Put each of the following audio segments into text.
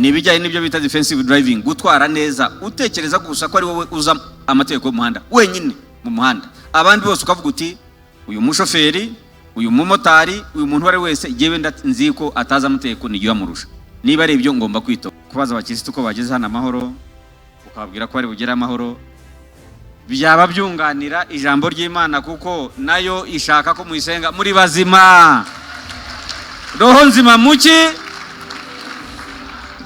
Ni ibijyanye n'ibyo bita defensive driving, gutwara neza utekereza gusa ko ari wowe uza amategeko y'umuhanda wenyine mu muhanda, abandi bose ukavuga uti: "Uyu mushoferi, uyu mumotari, uyu muntu uwo ari we wese, jyewe nzi ko atazi amategeko, nijye uyamurusha. Niba ari ibyo, ngomba kwitoza." Kubaza abakirisitu ko bageze hano amahoro, ukababwira ko bari bugere amahoro, byaba byunganira ijambo ry'Imana, kuko nayo ishaka ko muyisenga muri bazima, roho nzima muki,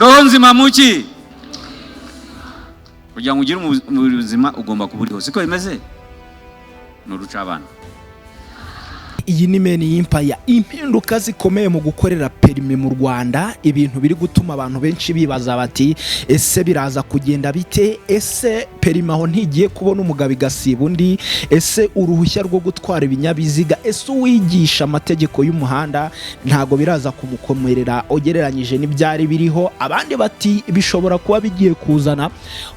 roho nzima muki. Kugira ngo ugire umubiri muzima ugomba kuba uriho, siko bimeze? Ni urucabana. Iyi ni Meni Empire. Impinduka zikomeye mu gukorera perimi mu Rwanda, ibintu biri gutuma abantu benshi bibaza bati: "Ese biraza kugenda bite? Ese perimi aho ntigiye kubona umugabo igasiba undi? Ese uruhushya rwo gutwara ibinyabiziga, ese uwigisha amategeko y'umuhanda ntabwo biraza kumukomerera ugereranyije n'ibyari biriho?" Abandi bati: "Bishobora kuba bigiye kuzana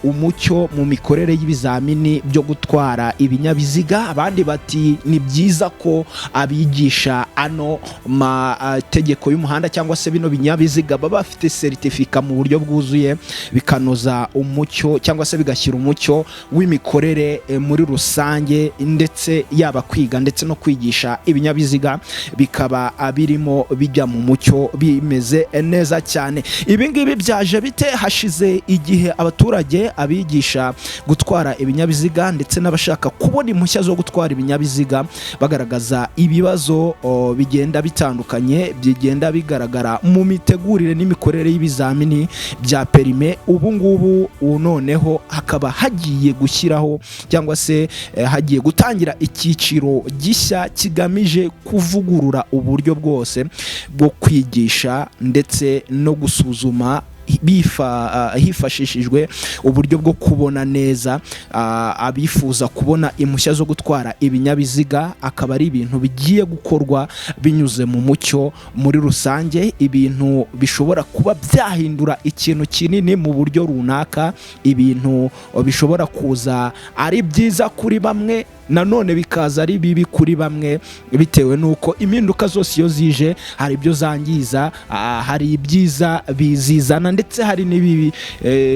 umucyo mu mikorere y'ibizamini byo gutwara ibinyabiziga." Abandi bati: "Ni byiza ko abigisha ano mategeko y'umuhanda cyangwa se bino binyabiziga baba bafite seritifika mu buryo bwuzuye, bikanoza umucyo cyangwa se bigashyira umucyo w'imikorere muri rusange, ndetse yaba kwiga ndetse no kwigisha ibinyabiziga bikaba birimo bijya mu mucyo, bimeze neza cyane." Ibi ngibi byaje bite? Hashize igihe abaturage, abigisha gutwara ibinyabiziga ndetse n'abashaka kubona impushya zo gutwara ibinyabiziga bagaragaza ibibazo bigenda bitandukanye, bigenda bigaragara mu mitegurire n'imikorere y'ibizamini bya perime. Ubu ngubu noneho hakaba hagiye gushyiraho cyangwa se hagiye gutangira icyiciro gishya kigamije kuvugurura uburyo bwose bwo kwigisha ndetse no gusuzuma hifashishijwe uburyo bwo kubona neza abifuza kubona impushya zo gutwara ibinyabiziga. Akaba ari ibintu bigiye gukorwa binyuze mu mucyo muri rusange, ibintu bishobora kuba byahindura ikintu kinini mu buryo runaka, ibintu bishobora kuza ari byiza kuri bamwe, nanone bikaza ari bibi kuri bamwe, bitewe n'uko impinduka zose iyo zije hari ibyo zangiza, hari ibyiza bizizana, ndetse hari n'ibibi,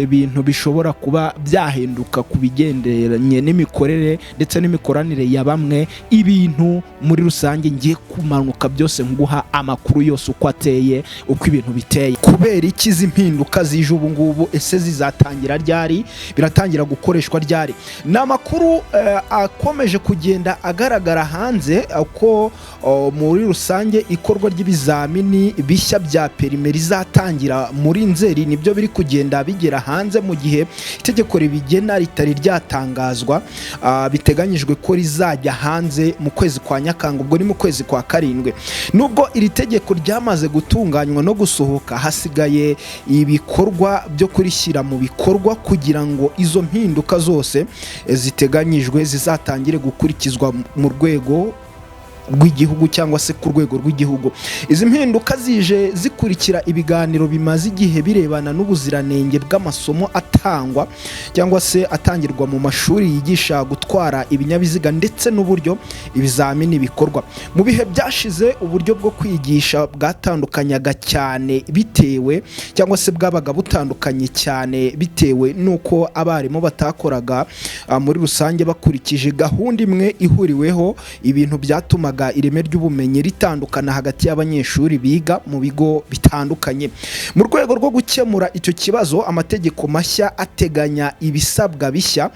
bintu bishobora kuba byahinduka ku bigendanye n'imikorere ndetse n'imikoranire ya bamwe. Ibintu muri rusange ngiye kumanuka byose nguha amakuru yose uko ateye, uko ibintu biteye. Kubera iki izi mpinduka zije ubu ngubu? Ese zizatangira ryari? Biratangira gukoreshwa ryari? Ni amakuru akomeje kugenda agaragara hanze ko muri rusange ikorwa ry'ibizamini bishya bya perime rizatangira muri Nzeri. Nibyo biri kugenda bigera hanze mu gihe itegeko ribigena ritari ryatangazwa. Biteganyijwe ko rizajya hanze mu kwezi kwa Nyakanga, ubwo ni mu kwezi kwa karindwi. Nubwo iri tegeko ryamaze gutunganywa no gusohoka, hasigaye ibikorwa byo kurishyira mu bikorwa kugira ngo izo mpinduka zose ziteganyijwe zizatangire gukurikizwa mu rwego rw'igihugu cyangwa se ku rwego rw'igihugu. Izi mpinduka zije zikurikira ibiganiro bimaze igihe birebana n'ubuziranenge bw'amasomo atangwa cyangwa se atangirwa mu mashuri yigisha gutwara ibinyabiziga ndetse n'uburyo ibizamini bikorwa. Mu bihe byashize, uburyo bwo kwigisha bwatandukanyaga cyane bitewe cyangwa se bwabaga butandukanye cyane bitewe n'uko abarimu batakoraga muri rusange bakurikije gahunda imwe ihuriweho, ibintu byatumaga ireme ry'ubumenyi ritandukana hagati y'abanyeshuri biga mu bigo bitandukanye. Mu rwego rwo gukemura icyo kibazo, amategeko mashya ateganya ibisabwa bishya,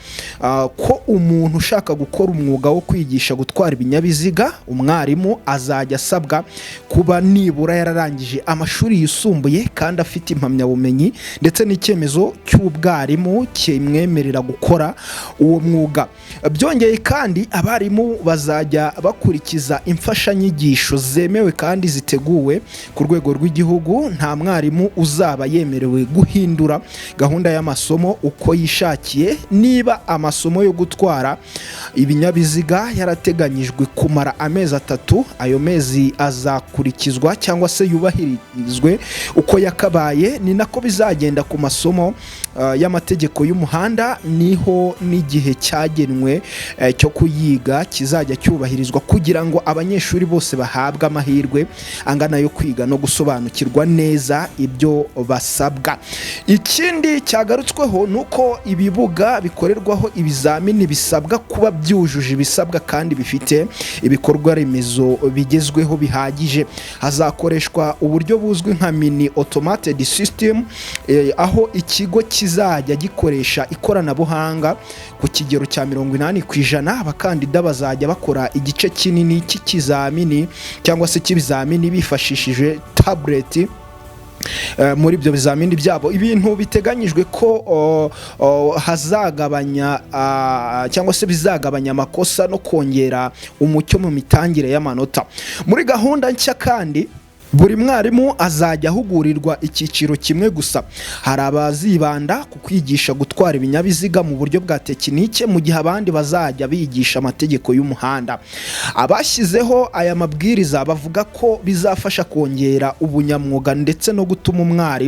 ko umuntu ushaka gukora umwuga wo kwigisha gutwara ibinyabiziga, umwarimu, azajya asabwa kuba nibura yararangije amashuri yisumbuye kandi afite impamyabumenyi ndetse n'icyemezo cy'ubwarimu kimwemerera gukora uwo mwuga. Byongeye kandi, abarimu bazajya bakurikiza imfashanyigisho zemewe kandi ziteguwe ku rwego rw'igihugu. Nta mwarimu uzaba yemerewe guhindura gahunda y'amasomo uko yishakiye. Niba amasomo yo gutwara ibinyabiziga yarateganyijwe kumara amezi 3, ayo mezi azakurikizwa cyangwa se yubahirizwe uko yakabaye. Ni nako bizagenda ku masomo y'amategeko y'umuhanda, niho n'igihe cyagenwe cyo kuyiga kizajya cyubahirizwa kugira ngo ngo abanyeshuri bose bahabwe amahirwe angana yo kwiga no gusobanukirwa neza ibyo basabwa. Ikindi cyagarutsweho ni uko ibibuga bikorerwaho ibizamini bisabwa kuba byujuje ibisabwa kandi bifite ibikorwa remezo bigezweho bihagije. Hazakoreshwa uburyo buzwi nka mini automated system, aho ikigo kizajya gikoresha ikoranabuhanga ku kigero cya 80%. Abakandida bazajya bakora igice kinini cy'ikizamini cyangwa se cy'ibizamini bifashishije tablet muri ibyo bizamini byabo. Ibintu biteganyijwe ko hazagabanya cyangwa se bizagabanya amakosa no kongera umucyo mu mitangire y'amanota. Muri gahunda nshya kandi, buri mwarimu azajya ahugurirwa icyiciro kimwe gusa. Hari abazibanda ku kwigisha gutwara ibinyabiziga mu buryo bwa tekinike, mu gihe abandi bazajya bigisha amategeko y'umuhanda. Abashyizeho aya mabwiriza bavuga ko bizafasha kongera ubunyamwuga ndetse no gutuma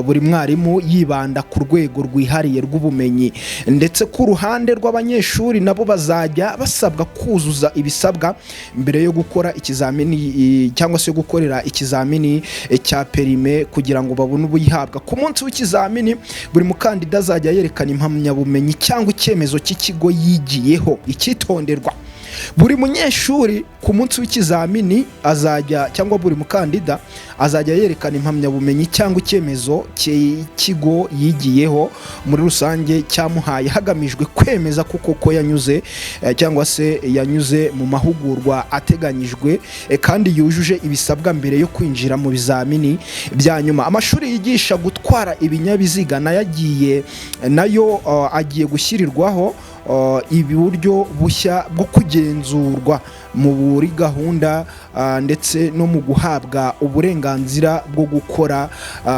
buri mwarimu yibanda ku rwego rwihariye rw'ubumenyi. Ndetse ku ruhande rw'abanyeshuri, nabo bazajya basabwa kuzuza ibisabwa mbere yo gukora ikizamini cyangwa se gukorera ikizamini cya perime kugira ngo babone ubuyihabwa. Ku munsi w'ikizamini, buri mukandida azajya yerekana impamyabumenyi cyangwa icyemezo cy'ikigo yigiyeho. Icyitonderwa: buri munyeshuri ku munsi w'ikizamini azajya, cyangwa buri mukandida azajya yerekana impamyabumenyi cyangwa icyemezo cy'ikigo yigiyeho muri rusange cyamuhaye, hagamijwe kwemeza ko koko yanyuze cyangwa se yanyuze mu mahugurwa ateganyijwe kandi yujuje ibisabwa mbere yo kwinjira mu bizamini bya nyuma. Amashuri yigisha gutwara ibinyabiziga nayo agiye gushyirirwaho uburyo bushya bwo kugenzurwa mu buri gahunda ndetse no mu guhabwa uburenganzira bwo gukora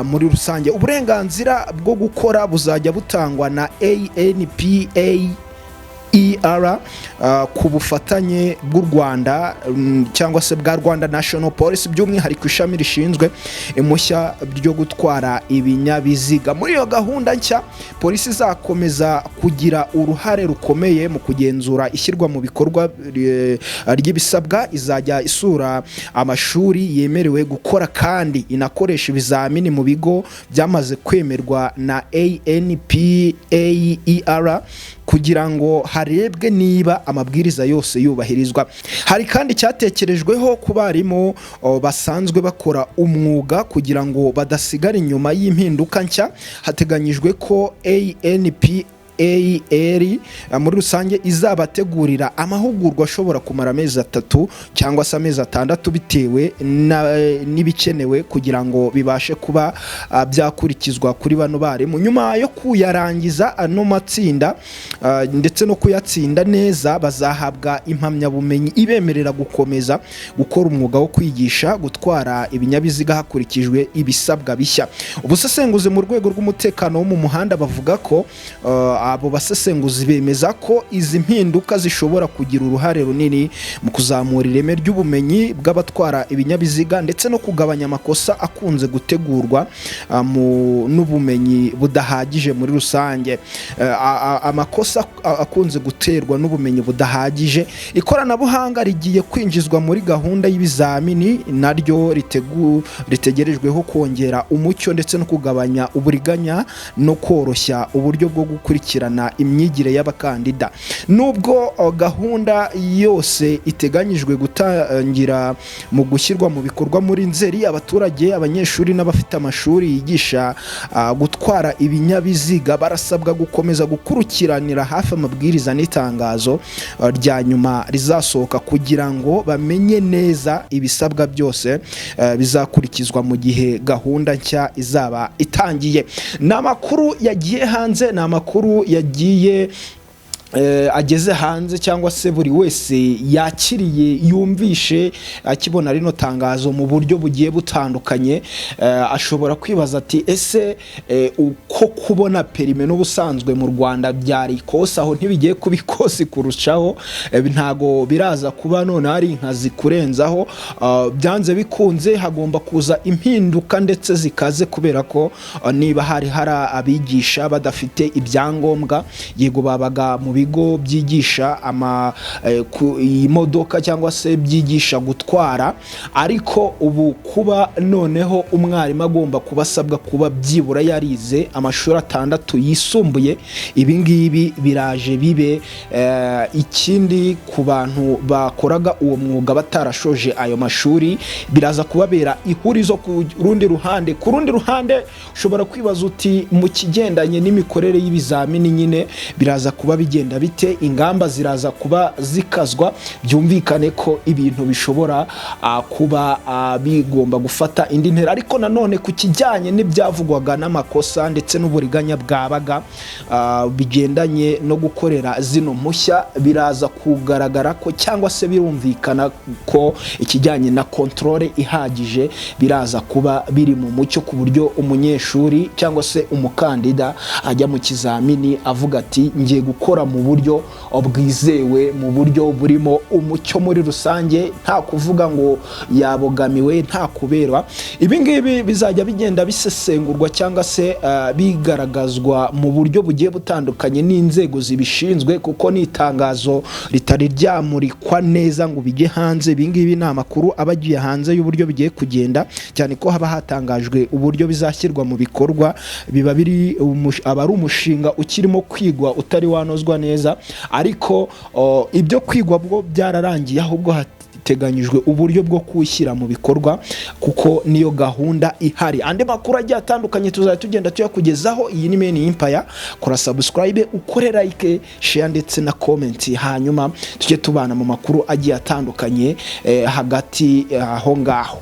muri rusange. Uburenganzira bwo gukora buzajya butangwa na ANPA ER ku bufatanye bw'u Rwanda cyangwa se bwa Rwanda National Police, by'umwihariko ishami rishinzwe impushya ryo gutwara ibinyabiziga. Muri iyo gahunda nshya, polisi izakomeza kugira uruhare rukomeye mu kugenzura ishyirwa mu bikorwa ry'ibisabwa. Izajya isura amashuri yemerewe gukora kandi inakoresha ibizamini mu bigo byamaze kwemerwa na ANPAER kugira ngo harebwe niba amabwiriza yose yubahirizwa. Hari kandi icyatekerejweho ku barimu basanzwe bakora umwuga kugira ngo badasigara inyuma y'impinduka nshya. Hateganyijwe ko ANP AR muri rusange izabategurira amahugurwa ashobora kumara amezi 3 cyangwa se amezi 6, bitewe n'ibikenewe kugira ngo bibashe kuba byakurikizwa kuri bano barimu. Nyuma yo kuyarangiza ano matsinda ndetse no kuyatsinda neza, bazahabwa impamyabumenyi ibemerera gukomeza gukora umwuga wo kwigisha gutwara ibinyabiziga hakurikijwe ibisabwa bishya. Ubusesenguzi mu rwego rw'umutekano wo mu muhanda bavuga ko abo basesenguzi bemeza ko izi mpinduka zishobora kugira uruhare runini mu kuzamura ireme ry'ubumenyi bw'abatwara ibinyabiziga ndetse no kugabanya amakosa akunze gutegurwa n'ubumenyi budahagije muri rusange. Amakosa akunze guterwa n'ubumenyi budahagije. Ikoranabuhanga rigiye kwinjizwa muri gahunda y'ibizamini naryo ritegerejweho kongera umucyo ndetse no kugabanya uburiganya no koroshya uburyo bwo gukurikirana imyigire y'abakandida. Nubwo gahunda yose iteganyijwe gutangira mu gushyirwa mu bikorwa muri Nzeri, abaturage, abanyeshuri n'abafite amashuri yigisha gutwara ibinyabiziga barasabwa gukomeza gukurikiranira hafi amabwiriza n'itangazo rya nyuma rizasohoka kugira ngo bamenye neza ibisabwa byose bizakurikizwa mu gihe gahunda nshya izaba itangiye. Ni amakuru yagiye hanze, ni amakuru yagiye ageze hanze cyangwa se buri wese yakiriye, yumvishe akibona rino tangazo mu buryo bugiye butandukanye. Ashobora kwibaza ati: "Ese uko kubona perime n'ubusanzwe mu Rwanda byari ikosi, aho ntibigiye kuba ikosi kurushaho?" Ntago biraza kuba none hari inkazi kurenzaho. Byanze bikunze hagomba kuza impinduka ndetse zikaze, kubera ko niba hari abigisha badafite ibyangombwa, yego babaga mu bigo byigisha imodoka cyangwa se byigisha gutwara. Ariko ubu kuba noneho umwarimu agomba kuba asabwa kuba byibura yarize amashuri 6 yisumbuye, ibi ngibi biraje bibe ikindi ku bantu bakoraga uwo mwuga batarashoje ayo mashuri, biraza kubabera ihurizo ku rundi ruhande. Ku rundi ruhande, ushobora kwibaza uti: "Mu kigendanye n'imikorere y'ibizamini nyine biraza kuba bigenda bite?" Ingamba ziraza kuba zikazwa, byumvikane ko ibintu bishobora kuba bigomba gufata indi ntera. Ariko nanone ku kijyanye n'ibyavugwaga n'amakosa ndetse n'uburiganya bwabaga bigendanye no gukorera zino mpushya, biraza kugaragara ko cyangwa se birumvikana ko ikijyanye na contrôle ihagije biraza kuba biri mu mucyo, ku buryo umunyeshuri cyangwa se umukandida ajya mu kizamini avuga ati: "Ngiye gukora mu buryo bwizewe, mu buryo burimo umucyo muri rusange," nta kuvuga ngo yabogamiwe, nta kuberwa. Ibi ngibi bizajya bigenda bisesengurwa cyangwa se bigaragazwa mu buryo bugiye butandukanye n'inzego zibishinzwe, kuko ni itangazo ritari ryamurikwa neza ngo bijye hanze. Ibi ngibi ni amakuru aba agiye hanze y'uburyo bigiye kugenda, cyane ko haba hatangajwe uburyo bizashyirwa mu bikorwa. Biba biri aba ari umushinga ukirimo kwigwa, utari wanozwa neza, ariko ibyo kwigwa bwo byararangiye, ahubwo hateganyijwe uburyo bwo kuwushyira mu bikorwa, kuko niyo gahunda ihari. Andi makuru agiye atandukanye tuzajya tugenda tuyakugezaho. Iyi ni Meni Empire. Kora subscribe, ukore like, share ndetse na comment, hanyuma tujye tubana mu makuru agiye atandukanye hagati aho ngaho.